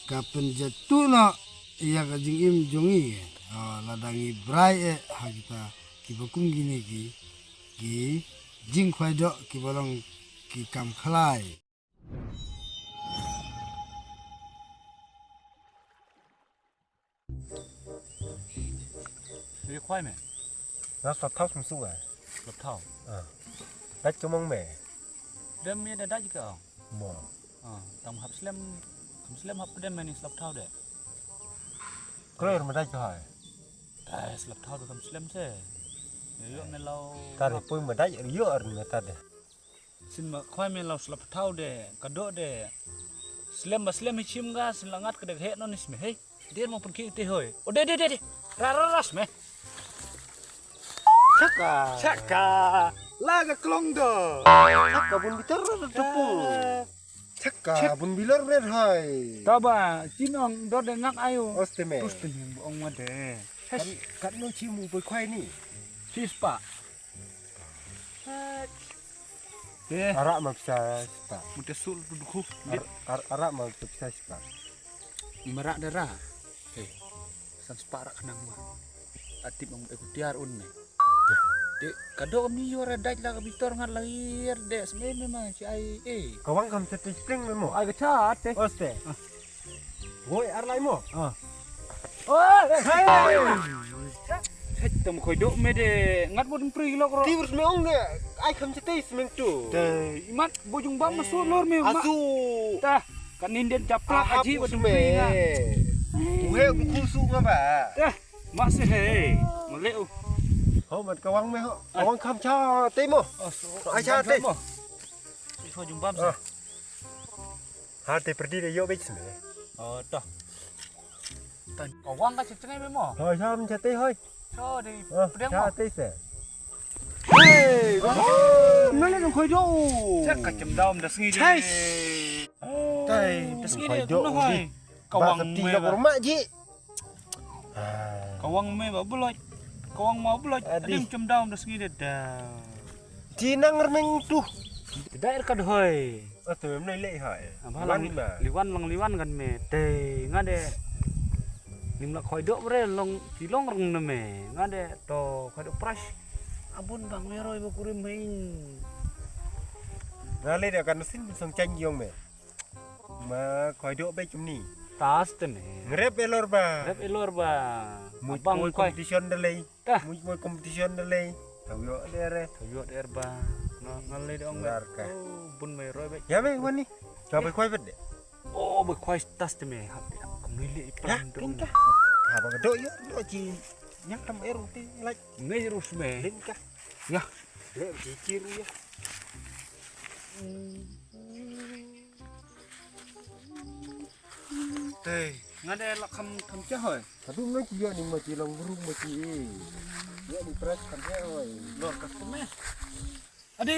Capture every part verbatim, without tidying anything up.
Ka pynjah tu noh ïa ka jingim jong ngi. Oh, lada ngi brai eh ha kita kiba kum kine ki, ki jingkhwai doh kiba long ki kam khlai. Ri khwai me. Na slap thaw sum su eh. Slap thaw. Ah. Dait ka mong me. Dem me da dait ka. Mo. Ah, tam hap slem, kam slem hap dem me ni slap thaw de. Kloi ma dait ka hai. Dai slap thaw de kam slem se. Yo me lau. Tare pui ma dait yo ar me tade. Sin ma khwai me lau slap thaw de, ka doh de. Slem ba slem hi chim ga, sin la ngat ka de he non is me, hey. Dir mo pun ki te hoi. O de, de, de, de. Ra, ra, ras me. Chaka. Chaka. La ka klong do. Chaka bun bitar ra tu pu. Chaka bun bilor red hai. Taba, chin ong do de ngak ayo. Oste me. Tus tin ong ma de. Kat, kat no chi mu boi khwai ni. Chi spa. Eh. Ara ma pisa spa. Mute sul tu dukhu. Ar, ar, ara ma pisa spa. Mara dara. Eh. San spa ra khnang ma. Atip ang ekutiar un ne. De, ka doh ni yor dait la ka bitor ngat la yer de sme me ma chi ai eh. Ka wang kam sete spring me mo. Ai ka cha te. Oste. Woi, ar lai mo. Ah. Oh, hey. Hey, tam khoi doh me de ngat bot pri lok ro. Ti bers me ong de. Ai kham chete smeng tu. Te imat bojung bam masu lor me. Asu. Ta kan inden japrak aji bot me. Uhe ku su nga ba. Ta ma se he. Mole u. Ho mat kawang me ho. Kawang kham cha te mo. Ai cha te. Khoi jung bam se. Ha te perdi de yo bej me. Oh, toh. Tan ka wang ka chechengai me mo. Hoi, sam chate hoi. Cho de. Pedang mo. Chate se. Hey, mana dong khoi do. Chak ka chem daum da sngi de. Tai, da sngi de. Khoi do. Ka wang me ba. Ka wang me ba bloit. Ka wang ma bloit. Adim chem daum da sngi de da. Ti nang rmeng tu. Dai ka dhoi. Atu mem nai leh hai. Liwan, liwan lang liwan kan me. Te nga de. Nim la khoi dok bre long ti long reng na me. Nga de to khoi dok pras. Abun bang me roi ba kurim hein. Nga le de kan sin song chan yong me. Ma khoi dok be chumni. Tas te me. Ngrep elor ba. Ngrep elor ba. Muj abang khoi competition de lei. Tah. Muj moi competition da lei. Thaw yo der. Thaw yo der ba. Nga ngal lei dong. Ngar ka. Oh, bun mai roi bai. Ya me wani. Ka bai khwai bet de. Oh, bai khwai tas te me. Hap kam ni le plan dong. Ka. Ha ba do yo do chi. Nyang tam er uti lai. Ngai rus me. Ling ka. Ya. Le chi chi ru ya. Tei, nga de la kham kham cha hoi. Ka du ngai chi yo ni ma chi long bru ma chi. Yo ni press kham cha hoi. Lor ka kume. Adi,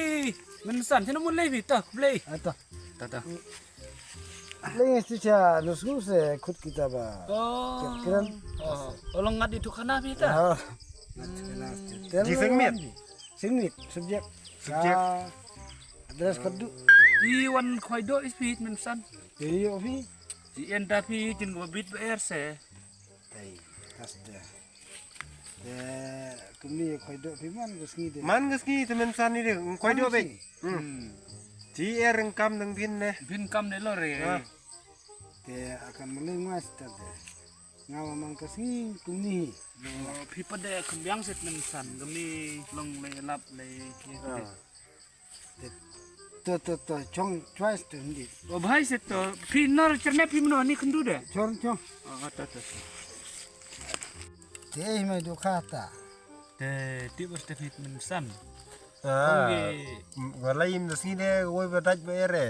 men san chena mun lei bi ta, play. Ata. Ta ta. Lei ngai chi cha nus nus se khut kita ba. Oh. Kit kiran. Oh, olong ngat itu khana bi ta. Ah. Ngat khana. Di sengmit. Sengmit subject. Subject. Address ka du. I wan khoi do is phi men san. Te yo phi. Ti en ta phi tin ko bit ba er se. Tai, tas de. Te kumni khoi do phi man ka sngi de. Man ka sngi te men san ni de khoi do be. Hmm. Ti er kam dang bin ne. Bin kam de lo re. Te akan mele ngas ta de. Nga wa man ka sngi kumni. Phi pa de kumbiang set men san kumni long le lap le. To to to chong choice to hindi. O bhai se to phi nor cherne phi mno ni khundu de. Chong chong. Oh to to. Te ei mai du khata. Te ti bas te phi men san. Ah. Ngalai im das ni de woi ba daj ba ere.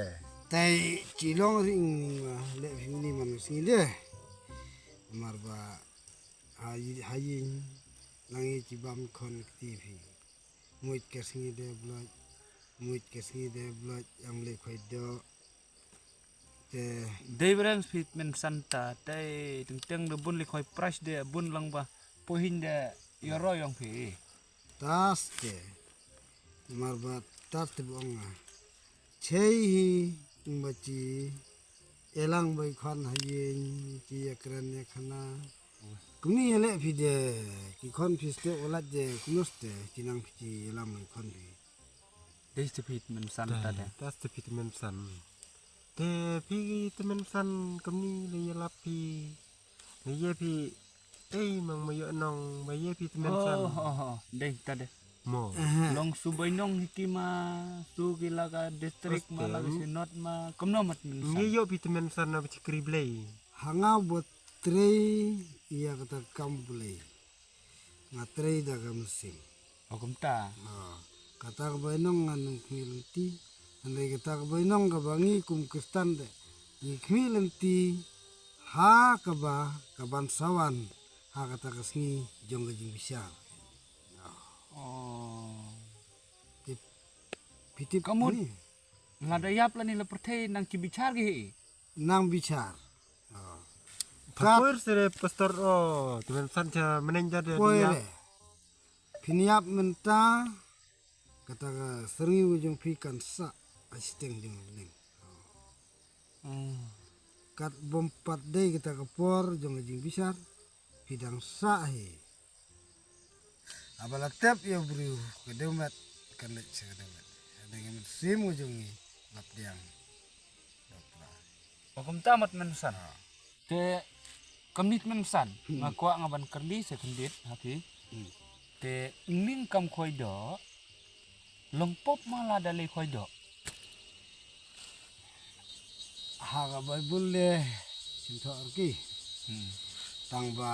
Tai chi long ring le phi ni man sngi de. Mar ba ha yi ha yi nang yi chi bam khon kti phi. Muid ka sngi de bloid, muid ka sngi de bloid, yang le khoi do. Te dei breng fit men santa, te teng teng de bun le khoi pras de bun lang ba, pohin de yoro yong phi. Tas te, mar ba tas te bong a. Chei hi, tumba chi, Ïalang bai khon ha ïing, ki ïakren ïakhana. Kumne ïaleh phi de, ki khon phi step walat de, kumno step, ki nang phi ïalang bai khon phi. Dei step phi tymmen san ta de. Ta step phi tymmen san. Te phi tymmen san kumne le ïalap phi. Le ïa phi, ei, mang ma ïoh nong, ba ïa phi tymmen san. Oh, oh, oh, dei ta de. Mo. Long su bai nong hi ki ma, su ki la ka district ma, la ka synod ma, kumno mat tymmen san. Ngi ïoh phi tymmen san na ba chikri Blei. Ha nga ba trei ïa kata kam Blei. Nga trei da ka mynsiem. Oh, kumta. Ah, kata ka bai nong ngan nang khmih lynti. Hynrei kata ka bai nong kaba ngi kum Khristan de. Ngi khmih lynti ha kaba, kaban sa wan ha kata ka sngi jong ka jingbishar. Oh. Tip, phi tip. Ka mut. Lada ïap lane la pyrthei nang ki bishar ki hi. Nang bishar. Oh. Ka poi re pastor, oh, tymmen san cha meneng da de. Poi re. Phin ïap mynta, kata ka syrngiew jong phi kan sah ha shiteng jong ka bneng. Hmm. Kat bym pat dei kata ka por jong ka jingbishar, phi dang sah hi. Haba la tep ïa u briew ka dewmet, kan leit sha ka dewmet. Dei ka mynsiem ka jong ngi la pdiang. Oh, kumta mat tymmen san. Ah. Te kumne tymmen san, hmm, nga kwah nga ban kylli sa khyndiat ha phi. Hmm. Te ning kam khoi doh, long pop ma lada lei khoi doh. Ha ka Baibl le, sngewthuh ruh ki. Hmm. Tang ba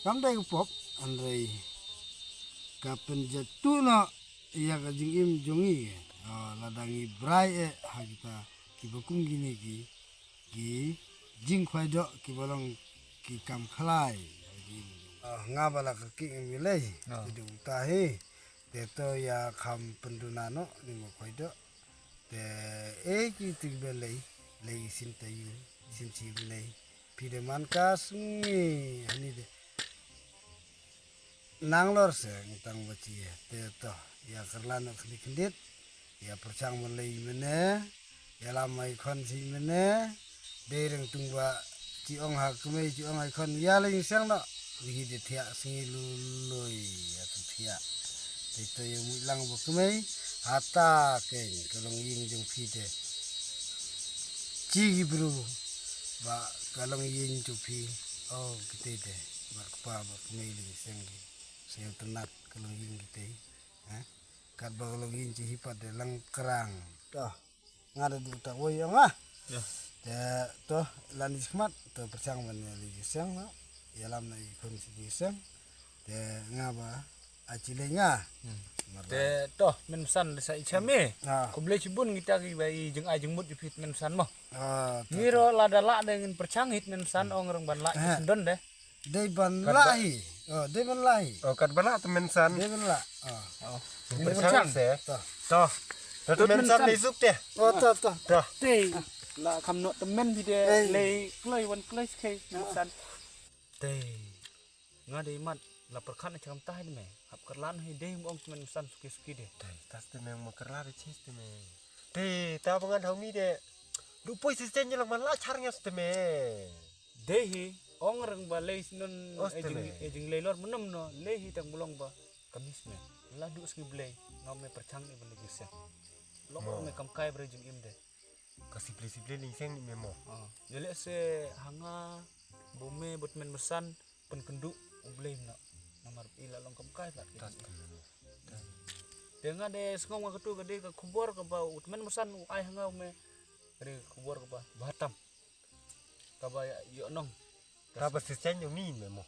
kam dei ka pop, hynrei ka pynjah tuh noh ïa ka jingim jong ngi. Oh, lada ngi brai eh ha kita kiba kum kine ki, ki jingkhoi doh kiba long ki kam khlai. Oh, nga ba la ka ki ngi lei. Oh. Ki dei uta hi. Te to ïa kham pynduna noh ni ma khoi doh. Te eh ki tik be lei, lei shin taïu, shin chi be lei. Phi de man ka sngi hani de. Nang lor se ngtang ba chi te to ïa kyrlan khyndiat khyndiat. Ïa pyrchang ban lei mene, ïa lam ai khon si mene. Dei reng tung ba chi ong ha kmei chi ong ai khon ïa lei seng no. Wi de thiah sngi lu loi ïa tu thiah. Te to ïa mui lang ba kmei hata keng ka long ïing jong phi te. Chi ki bru ba ka long ïing jong phi. Oh, kita te ba kpa ba kmei lei seng ki. Seng tynat ka long ïing kita. Ha? Kat ba ka long ïing chi hi pat de lang krang. To. Nga da du ta woi ong ah. Ya. Te to lan di khmat to pyrchang ban ïa lei seng no. Ïa lam na i khun si lei seng. Te nga ba a chi lei nga. Hmm. Mar te to men san le sa i chame. Ah. Khublei chibun kita ki ba i jing ai jing mut ju phi men san mo. Ah, to, ngiro to. Lada lah de ngin pyrchang hit men san ong rong ban lah. Eh. Sendon de. Dei ban lah hi. Oh, dei ban lah hi. Oh, kat ban lah tymmen san. Dei ban lah. Oh. Oh. Pyrchang se. To. To. To tymmen san ni suk te. Oh, to, to. To. Te. La kham noh tymmen bi de. Ei. Lei kloi wan kloi skei tymmen san. Te. Nga dei mat la pyrkhat na chakam tai me. Hap kyrlan hi dei ong tymmen san suki suki de. Te, tas te me mo kyrlan de chis te me. Te, ta bangan hau mi de. Du poi si chen lang man la char ngas te me. Dei hi, ong reng ba lei snon e jing, e jing lei lor menem no, lei hi tang bulong ba kamis me. La du sngi blei, ngam me pyrchang ni ba lei gisa. Lok me kam kai bre jing im de. Ka siple siple ling seng ni me mo. Ah, ya le se hanga bo me bot men mesan pen kendu u blei na. Namar ila long kam kai plat. Te nga de sngong nga ketu ka de ka khubor ka ba ut men mesan u ai hanga me. Ka de khubor ka ba batam. Kaba ïoh nong. Kaba sisen ïoh mi me mo.